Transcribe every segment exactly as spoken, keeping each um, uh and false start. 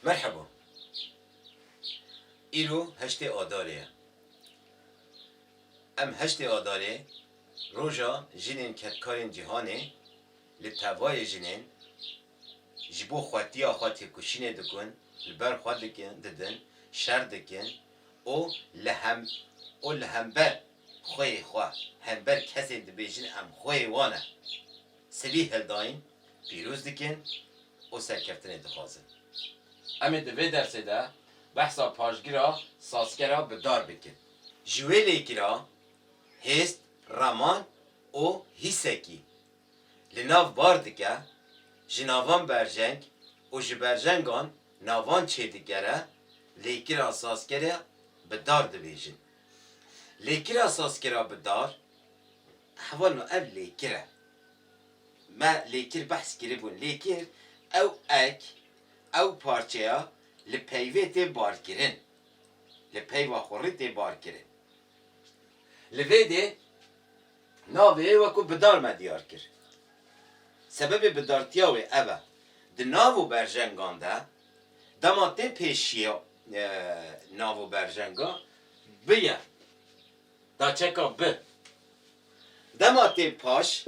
Merheba. Îro heştê Adarê ye. Em heştê Adarê roja jinên kedkarên cîhanê li tevayê jinên ji bo xwetiya xwe têkoşînê dikin, li ber xwe dikin, didin, şer dikin û li hem-, û li hember xweyê xwe, hember kesên dibêjin em xweyê wan e, silîh hildayîn, pîroz dikin û serkeftinê dixwazin. Em ê di vê dersê de behsa paşgira sazkera bi dar bikin. Ji wê lêkira hêst, reman û hîsekî li nav bar dike, ji navan berjeng û ji berjengan navan çêdigere, lêkira sazkere bi dar dibêjin. Lêkira sazkera bi dar, hevalno, ev lêkir e. Me lêkir behs kiribûn. Lêkir ew ek, ew parçeya li peyvê tê barkirin. Li peyva xurî tê barkirin. Li vê dê navê wê wekû bidar me diyar kir. Sebebê bidartiya wê ev e. Di nav û berjengan de dema tê pêşiya, e, nav û berjenga bi ye. Daçeka bi. Dema tê paş,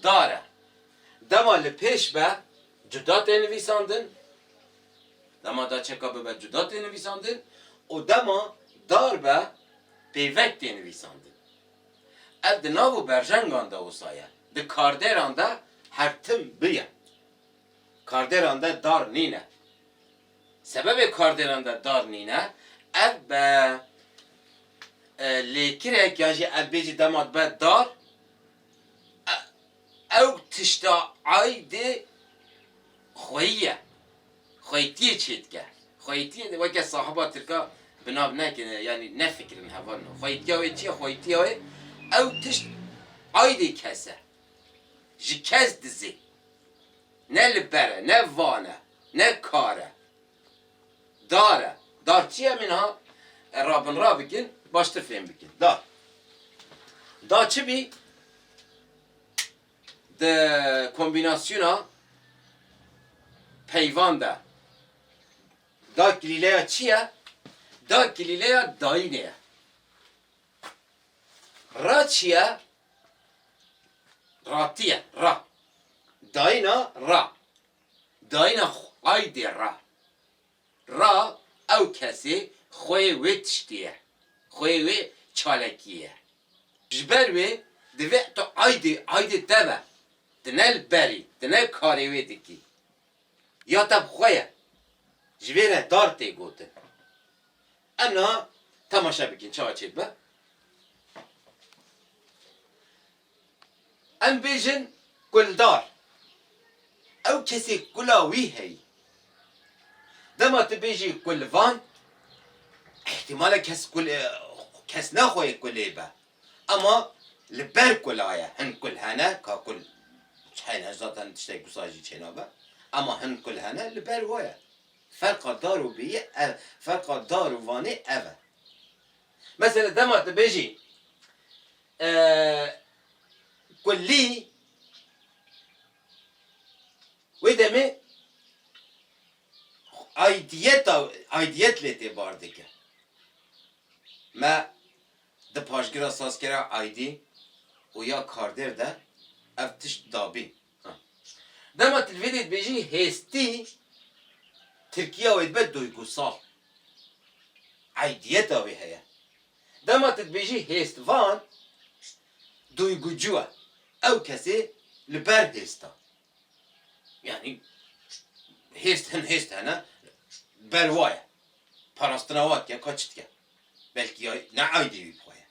dar e. Dema li pêş be, cuda tê nivîsandin. Dema daçeka bibe, cuda tê nivîsandin. Û dema dar be, pêvek tê nivîsandin. Ev di nav û berjengan de wisa ye. Di kardêran de her tim bi ye. Kardêran de dar nîne. Sebebê kardêran de dar nîne, ev be, e, lêkirek, yan jî ev bêjî dema dibe dar, e, ew tişta aydê xweyî ye. Xweytiyê çêdike. Xweytiyê de weke sahiba tirka bi nav nekin, yanî nefikirin hevalno. Xweytiya wê çi ye? Xweytiya wê ew tişt aydê kes e. Ji kes dizê. Ne li ber e, ne van e, ne kar e. Dar e. Dar çi ye? Em ê niha rabin rabikin, baştir fêm bikin. Dar. Da çi bî? Di kombînasyona peyvan de. Da kilîleya çi ye? Da kilîleya dayînê ye. Ra çi ye? Ratî ye, ra. Dayîna ra. Dayîna xw-, aydê ra. Ra ew kesê xweyê wê tiştê ye. Xweyê wê çalakiyê ye. Ji ber wê divê tu aydê, aydê te be. Tu ne li berî, tu ne karê wê dikî. Ya te bi xwe ye. Ji vê re dar tê gotin. Em niha temaşe bikin çawa çêdibe. Em bêjin kuldar. Ew kesê kula wî heyî. Dema tu bêjî kulvan, îhtîmal e kes kul, kes ne xweyê kulê be. Ema li ber kula ye. Hin kul hene, ka kul hene, zaten tiştek wisa jî çênabe. Ema hin kul hene, li ber wa ye. Ferqa dar û bêyî ev, ferqa dar û vanê ev e. Mesela dema tu bêjî, e, kulî, wê demê aidiyeta, aidiyet lê tê bar dike. Me di paşgira sazkera aydî û ya kardêr de ev tişt dabî. Ha. Dema tu li vê dê dibêjî hêstî, tirkiya wê dibe duygusal. Aidiyeta wê heye. Dema tu dibêjî hêstvan, duygucu e. Ew kesê li ber hêsta. Yanî hêst, hin hêst hene, ber wa ye. Parastina wa dike, ka çi dike? Belkî ya ne aydê wî bi xwe ye.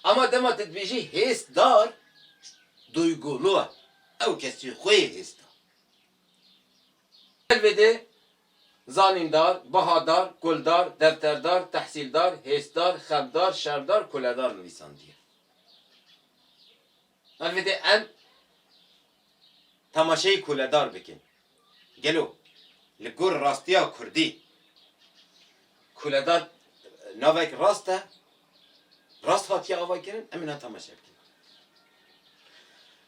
Ama dema tu dibêjî hêstdar, duygulu e. Ew kesî xweyê hêsta. Elbede zanîndar, bahadar, kuldar, defterdar, tehsîldar, hêstdar, xebdar, şerdar, kuledar nivîsandiye. Elbede em temaşeyî kuledar bikin. Gelo li gor rastiya kurdî kuledar navek rast e? Rast hatiye avakirin? Em ê niha temaşe bikin.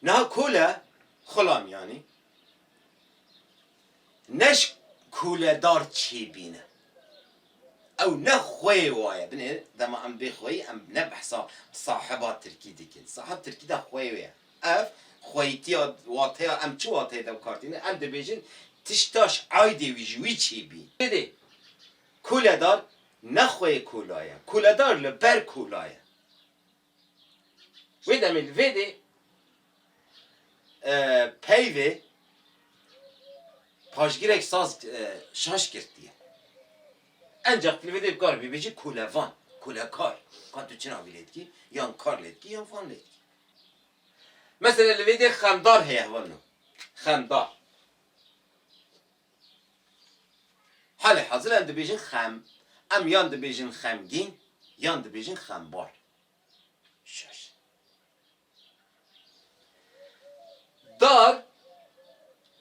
Niha kule, xulam yanî, ne ji Koledar çêbîne. Ew ne xweyê wa ye. Binê dema em bê xweyî, em ne behsa sahiba tirkî dikin. Sahib tirkî de xweyê wê ye. Ev xweyîtiya, wateya em çi wateyê de bi kar tînin? Em dibêjin tişta ji aydê wî, ji wî çêbî. Bidê, koledar ne xweyê kola ye. Koledar li ber kola ye. Wê demê li vê dê, e, peyvê pajgirek saz, e, şaş girtiye. Encax li vê dê bi kar bibêjî kolevan, kolekar. Ka tu çi navî lê dikî? Yan kar lê dikî, yan van lê dikî. Mesela li vê dê xemdar heye, hevalno. Xemdar. Halê hazir em dibêjin xem. Em yan dibêjin xemgîn, yan dibêjin xembar. Şaş. Dar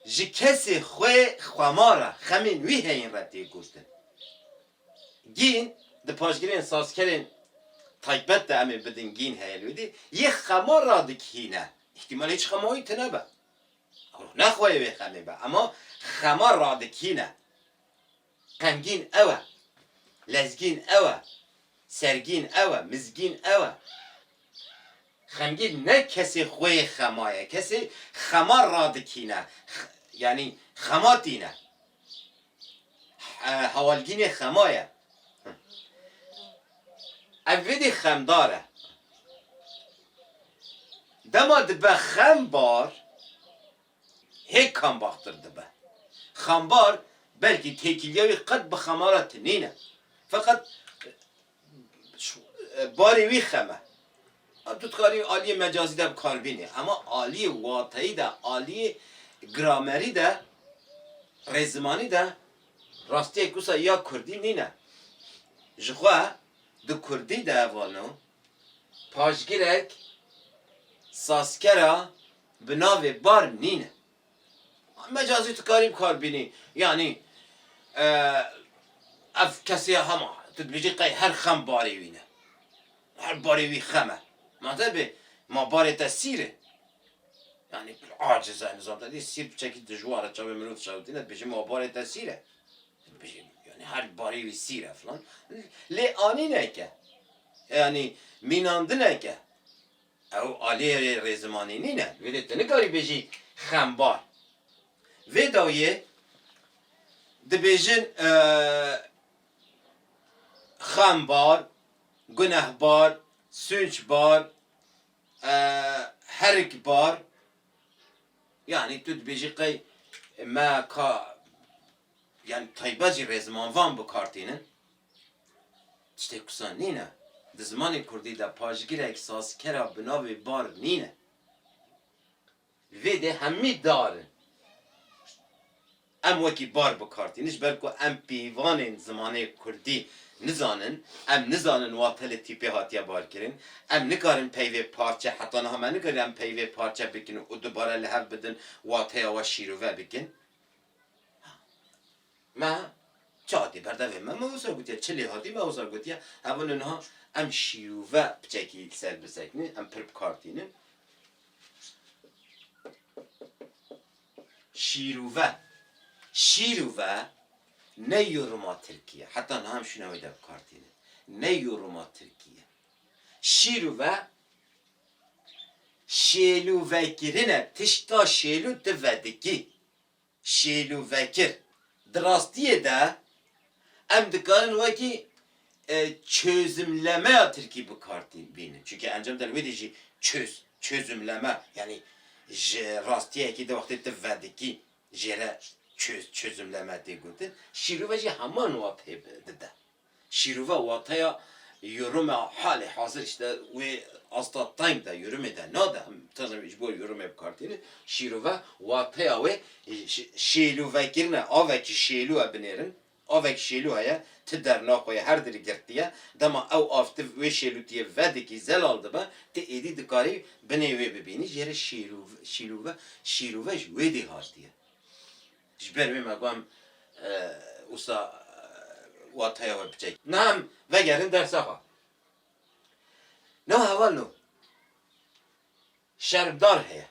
ji kesê xwe xemar e, xemên wî heyîn re tê gotin. Gîn, di pajgirên sazkerên taybet de em ê bidin gîn heye li wê dê, yê xema radikîne. Îhtîmal hiç xema wî tune be. Ew ne xweyê wê xemê be, ema xema radikîne. Xemgîn ew e. Lezgîn ew e. Sergîn ew e. Mizgîn ew e. Xemgîn ne kesê xweyê xema ye. Kesê xema radikîne. X-, yanî xema tîne. E, hawalgînê xema ye. Ev vê dê xemdar e. Dema dibe xembar, hê kambaxtir dibe. Xambar belkî têkiliya wî qet bi xamara tinîne. Feqet, e, şu, e, barê wî xem e. A, tu dikarî aliyê mecazî de bi kar bînî. Ema aliyê wateyî de, aliyê gramerî de, rêzimanî de rastiyek wisa ya kurdî nîne. Ji xwe di kurdî de vano, pajgirek sazkera bi navê bar nîne. Mecazî tu karî bi kar bînî. Yanî, e, ev kesê hema, tu dibêjî qey her xem barê wî ne. Her barê wî xem e. Ma te bê, ma barê te sîr e. Yanî aciz e, nizam te dî sîr piçekî dijwar e, çavê mirov dişewitîne, dibêjî ma barê te sîr e. Dibêjî, yanî her barê wî sîr e filan. Lê anîneke, yanî mînandineke, ew aliyê rêzimanî nîne. Wê dê tu nikarî bêjî xembar. Vê dawiyê dibêjin, e, xembar, gunehbar, sûcbar, e, herikbar. Yanî tu dibêjî qey me ka, yanî taybet jî rêziman van bi kar tînin. Tiştê wisa nîne. Di zimanê kurdî de pajgirek sazkera bi navê bar nîne. Vê dê hemî dar in. Em wekî bar bi kar tînin, ji ber ku em pîvanên zimanê kurdî nizanin, em nizanin wate li tîpê hatiye bar kirin, em nikarin peyvê parçe, heta niha me nikir em peyvê parçe bikin û dubare li hev bidin, wateya we şîrove bikin. Me çi hatî berdevê me, me wisa gotiye, çi lê hatî me wisa gotiye. Hevano niha em şîrove piçekî ser bisekinin, em pir bi kar tînin. Şîrove. Şîrove ne yoruma tirkî ye. Heta niha em şûna wê de bi kar tînin. Ne yoruma tirkî ye. Şîrove şêlûvekirin e. Tişta şêlû tu vedikî. Şêlûvekir. Di rastiyê de em dikarin wekî, e, çözümlemeya tirkî bi kar tî-, bînin. Çunke encam de li wê dê jî çöz, çözümleme, yanî ji rastiyekî de wextê tu vedikî jê re çöz, çözümleme tê gotin. Şîrove jî heman wateyê bi-, dide. Şîrove wateya yoruma halê hazir, işte wê asta time de, yorumê de nade, em tezim ji bo yorumê bi kar tînin. Şîrove wateya wê, ş-, şêlûvekirine, avekî şêlû e binêrin. Avekî şêlû heye, ti derna xwe ye, her dirî girtiye. Dema ew av tu wê şêlûtiyê vedikî, zelal dibe, tu êdî dikarî binê wê bibînî. Jê re şêlûv-, şîlûve, şîrove ji wê dê hatiye. Ji ber wê me got em, e, wisa, e, wateya we biçek. Niha em vegerin dersa xwe. Niha hevalno, şermdar heye.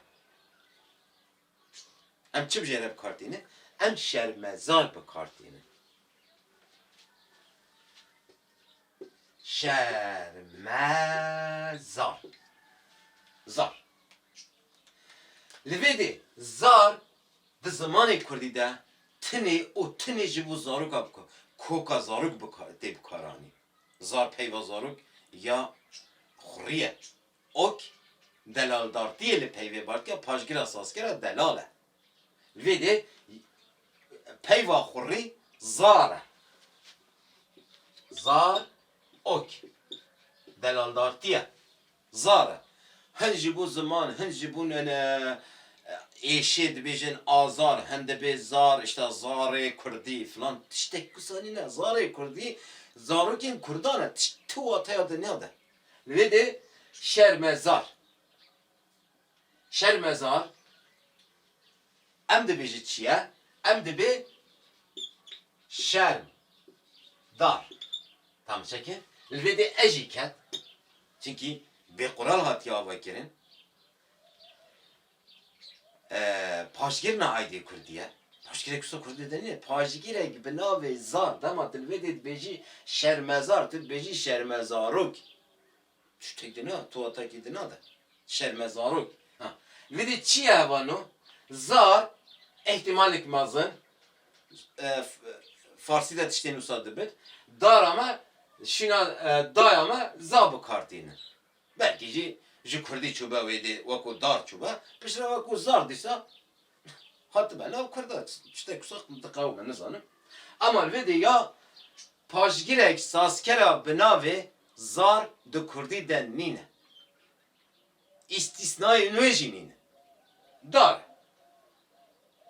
Em çi bi jê re bi kar tînin? em şermezar bi kar tînin. Şermezar. Zar. Li vê dê zar di zimanê kurdî de tinê û tinê ji bo zaroka bika-, koka zarok bika-, tê bikaranî. Zar peyva zarok ya xurî ye. Ok, delaldartiyê li peyvê bar dike, paşgira sazkera delal e. Li vê dê peyva xurî zar e. Zar, ok. Delaldartiye. Zar e. Hin ji bo ziman, hin ji bo ne, ne, êşê dibêjin azar, hin dibê zar, işte zarê kurdî filan. Tiştek wisa nîne. Zarê kurdî, zarokên kurdan e. Tişt, tu wateya dinya de. Li vê dê şermezar. Şermezar, em dibêjin çi ye? Em dibê şerm dar. Tam çekê. Li vê dê e jî ket. Çinkî bê qural hatiye avakirin. E, paşgir ne aydê kurdî ye. Paşgirek wisa kurdî de nîne. Paşgirek bi navê zar. Dema tu li vê dê dibêjî şermezar, tu dibêjî şermezarok. Tiştek dina, tu watakî dina de. Şermezarok. Ha. Li vê dê çi ye hevano? Zar, ihtimalek mezin, e, f-, farsî de tiştên wisa dibit. Dara me, şîna, e, daya me, za bi kar tînin. Belkî jî ji kurdî çûbe wê dê, wekû dar çûbe. Piştre wekû zar dîsa Hatibe nav kurda, tiştek wisa mintiqa me nizanim. Ama li vê dê ya paşgirek sazkera bi navê zar di kurdî de nîne. Îstîsnayên wê jî nîne. Dar.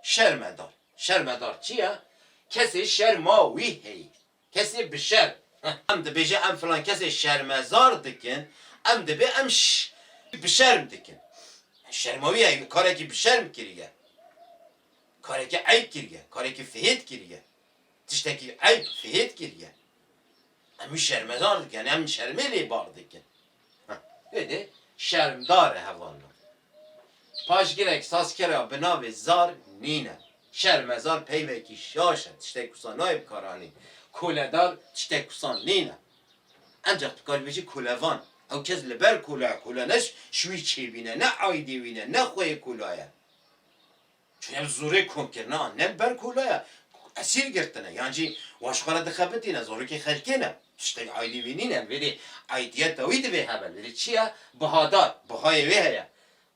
Şermedar. Şermedar çi ye? Kesê şerma wî heyî. Kesê bi şerm. Heh, em dibêje em filan kesê şermezar dikin, em dibê em ş-, bi şerm dikin. Şerma wî ye, karekî bi şerm kiriye. Karekî eyb kiriye, karekî fihêt kiriye. Tiştekî eyb, fihêt kiriye. Em wî şermezar dikin, em şermê lê bar dikin. Heh, vê dê şermdar e hevalno. Paşgirek sazkera bi navê zar nîne. Şermezar peyvekî şaş e, tiştek wisa nayê bikaranî. Koledar tiştek wisa nîne. Ancak tu karî bêjî kolevan. Ew kes li ber kola ye, kola ne ş-, şûyî çêbîne, ne aydê wî ne, ne xweyê kola ye. Çi ev zorê kom kirine, ne li ber kola ye. Esîr girtine. Yan jî wa ji xwe re dixebitîne, zorokê xelkê ne. Tiştek aydî wî nîne. Vêrê aydiyeta wî divê hebe. Vêrê çi ye? Bihadar, bihayê wê heye.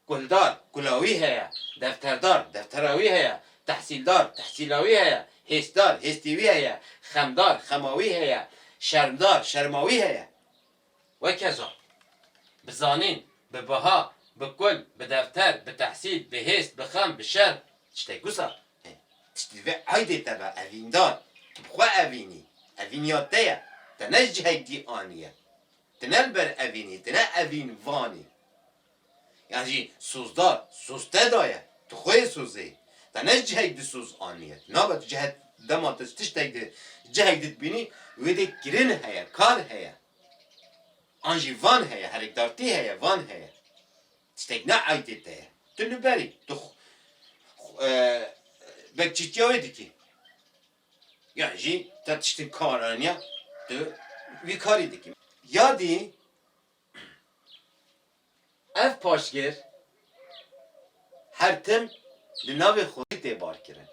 Kuldar, kula wî heye. Defterdar, deftera wî heye. Tehsîldar, tehsîla wî heye. Hêsdar, hêstê wî heye. Xemdar, xema wî heye. Şermdar, şerma wî heye. Wekeza, bi zanîn, bi biha, bi kul, bi defter, bi tehsîl, bi hêst, bi xem, bi şer, tiştek wisa. He, tiştî vê aydê te be, evîndar. Tu bi xwe evînî. Evîniya te ye. Te ne ji cihek dî aniye. Tu ne li ber evînî, tu ne evîn vanî. Yan jî sozdar, soz te daye. Tu xwe yê sozê. Te ne ji cihek dî soz aniye. Nabe tu cihet dema tu tiştek di cihek dî dibînî, wê dê kirin heye, kar heye. An jî van heye, herekdartî heye, van heye. Tiştek ne aydê te ye. Tu li berî, tu xu-, xu-, e, bekçîtiya wê dikî. Yan jî te tiştin kar aniya, tu wî karî dikî. Ya dî ev paşgir her tim li navê xurî tê barkirin.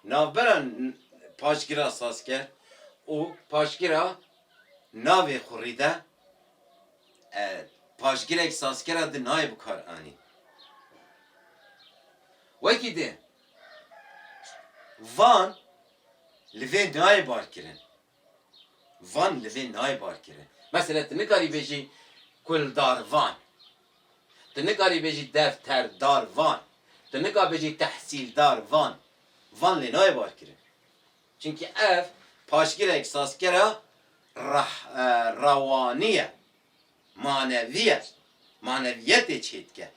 Navbera n-, paşgira sazker û paşgira navê xurî de, e, paşgirek sazkera di nayê bikar anî. Wekî dê van li vê nayê barkirin. Van li vê nayê barkirin. Mesela tu nikarî bêjî kuldar van. Tu nikarî bêjî defterdar van. Tu nikarî bêjî tehsîldar van. Van lê nayê barkirin. Çimkî ev paşgirek sazkera rah-, e, rewanî ye. Manevî ye. Maneviyetê çêdike.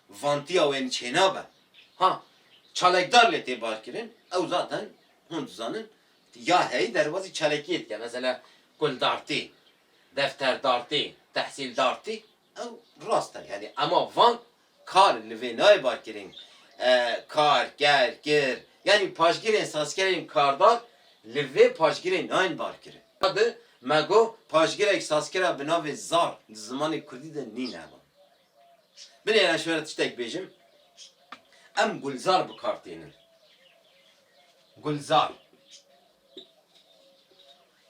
Vantiya wê çênabe. Ha, çalekdar lê tê barkirin. Ew zaten hûn dizanin. Ya heyî derbazî çalekiyê dike. Mesela kuldartî, defterdartî, tehsîldartî. Ew rast e. Yani ema van kar li vê nayê barkirin. e, kar, ker, kir. Yanî paşgirên sazkerên kardar li vê paşgirê nayên barkirin. Di me got paşgirek sazkera bi navê zar di zimanê kurdî de nîne. Binêre ez ji we re tiştek bêjim. Em gulzar bi kar tênin. Gulzar.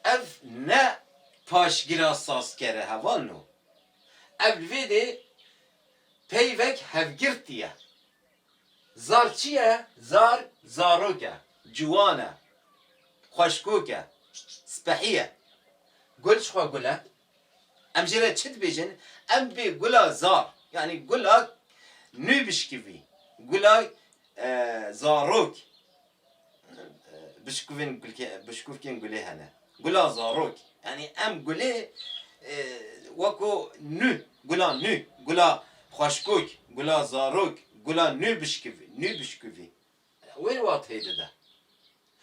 Ev ne paşgira sazker e, hevalno. Ev li vê dê peyvek hevgirtî ye. Zar çi ye? Zar, zarok e, ciwan e, xweşkok e, spehî ye. Gul ji xwe gul e. Em jê re çi dibêjin? Em bê gula zar, yanî gula nû bişkivî, gula, e, zarok, e, bişkuvên gulke-, bişkuvkên gulê hene. Gula zarok. Yanî em gulê, e, weko nû, gula nû, gula xweşkok, gula zarok, gula nû bişkivî, nû bişkuvî. Wê wateyê dide.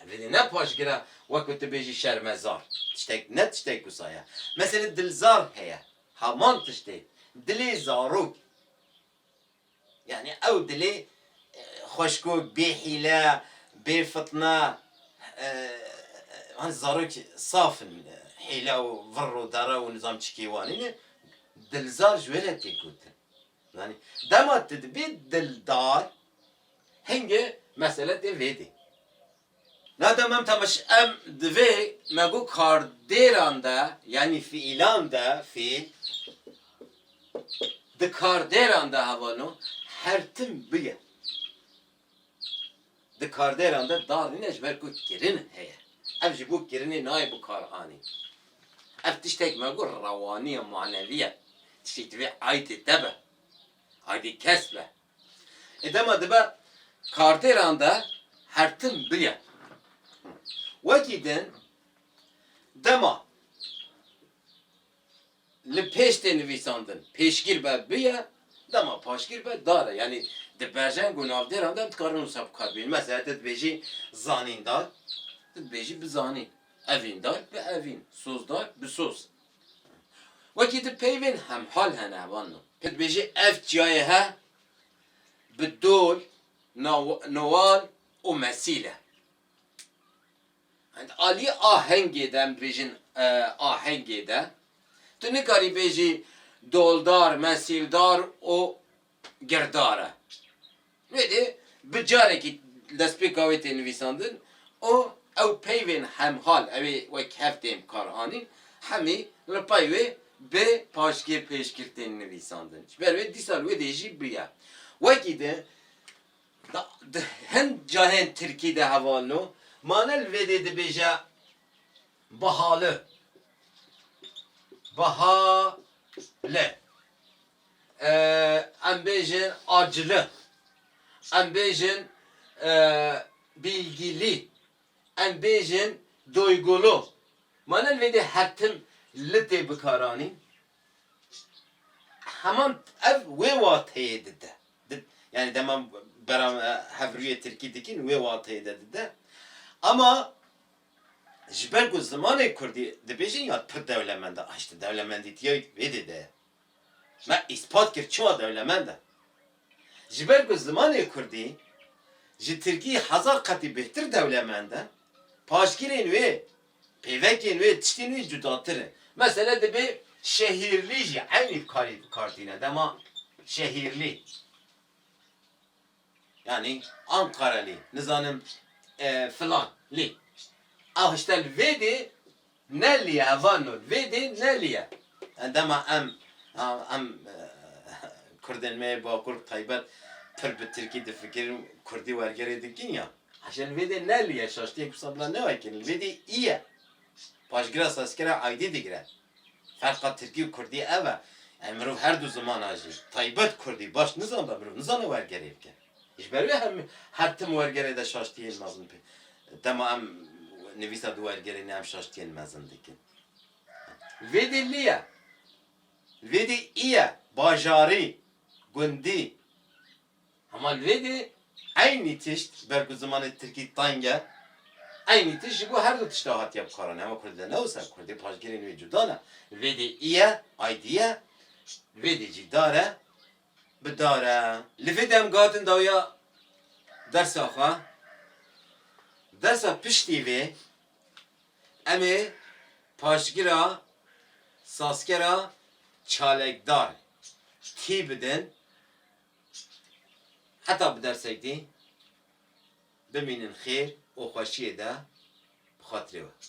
Vêdê ne paşgira wek ku tu bêjî şermezar. Tiştek, ne tiştek wisa ye. Meselê dilzar heye. Heman tiştê. Dilê zarok. Yani ew dilê, e, xweşko, bê hîle, bê fitne, e, hani zarok saf in, e, hîle û vir û dere û nizam çikê wan nîne. Dilzar ji wê re tê gotin. Yani dema tu dibî dildar, hingê mesele tê vê dê. Na dem em temaş-, em divê me got kardêran de, yani fiilan de, fiil, di kardêran de hevano her tim bile. Di kardêran de dar nîne ji ber ku kirin heye. Ev ji bo kirinê nayê bikaranîn. Ev tiştek me got rewaniye, maneviye. Tiştek divê aydê te be. Aydê kes be. Ê dema dibe kardêran de her tim bile. Wekî din dema li pêş tê nivîsandin, pêşgir be bi ye, dema paşgir be dar e. Yanî di berjeng û navdêran de em dikarin wisa bi kar bînin. Mesela tu dibêjî zanîndar, tu dibêjî bizanîn. Evîndar, bi evîn. Sozdar, bi soz. Wekî di peyvên hemhal hene, hevalno. Tu dibêjî ev çiyayê he bi dol, naw-, nowal û mesîl e. Alî ahengê de, em dibêjin, e, ahengê de, tu nikarî bêjî doldar, mesîldar û girdar e. Wê dê bi carekî destpêka wê tê nivîsandin û ew peyvên hemhal, ew ê wek hev tên bikaranîn, hemî li pey wê bi paşgir pêşgir tên nivîsandin. Ji ber wê dîsa li wê dê jî bi ye. Wekî di Da, di hin cahên tirkî de hevalno, mane li vê dê dibêje bahalı. Bahalı. Ee, em bêjin acılı. Em bêjin, ee, bilgili. Em bêjin duygulu. Mane li vê dê her tim li tê bikaranîn. Heman ev wê wateyê dide. Di-, yani dema bera, e, hevrûyê tirkî dikin wê wateyê de dide. Ama ji ber ku zimanê kurdî dibêjin ya pir dewlemend e, ah, işte dewlemendîtiya wê dê de. Me îspat kir çima dewlemend e. Ji ber ku zimanê kurdî ji tirkî hezar qetî bêhtir dewlemend e, paşgirên wê, pêvekên wê, tiştên wê cudatir in. Mesele dibe şehîrlî jî eynî bi karî, bi kar tîne. Dema şehîrlî. Yani Ankaralî, nizanim, e, filan lî. Ew hişte li vê dê ne lî ye, hevalno, li vê dê ne lî ye. Dema em, em, em, e, Kurdên me yê Bakur taybet pir bi tirkî difikirin, kurdî wergerê dikin ya. Hişte li vê dê ne lî ye, şaştiyek wisa bila ne wekî, li vê dê î ye. Paşgira sazkera aydî digire. Ferqa tirkî û kurdî ev e. Yani mirov her du zimana jî, taybet kurdî baş nizanbe, mirov nizane wergerê bike. Ji ber wê her, her tim wergerê de şaştiyên mezin pê. Dema em nivîsa di wergerê ne em şaştiyên mezin dikin. Vê dê lî ye. Vê dê î ye. Bajarî, gundî. Hema li vê dê eynî tişt, ber ku zimanê tirkî teng e, eynî tişt ji bo her du tişta hatiye bikaranîn. Hema kurdî de ne wisa, kurdî paşgirên wê cuda ne. Li vê dê î ye, aydî ye, li vê dê jî dar e, bi dar e. Li vê dê em gatin dawiya Dersa xwe, dersa piştî vê em ê paşgira sazkera çalekdar tî bidin. Heta bi dersek dî bimînin xêr û xweşiyê de bi xatirê we.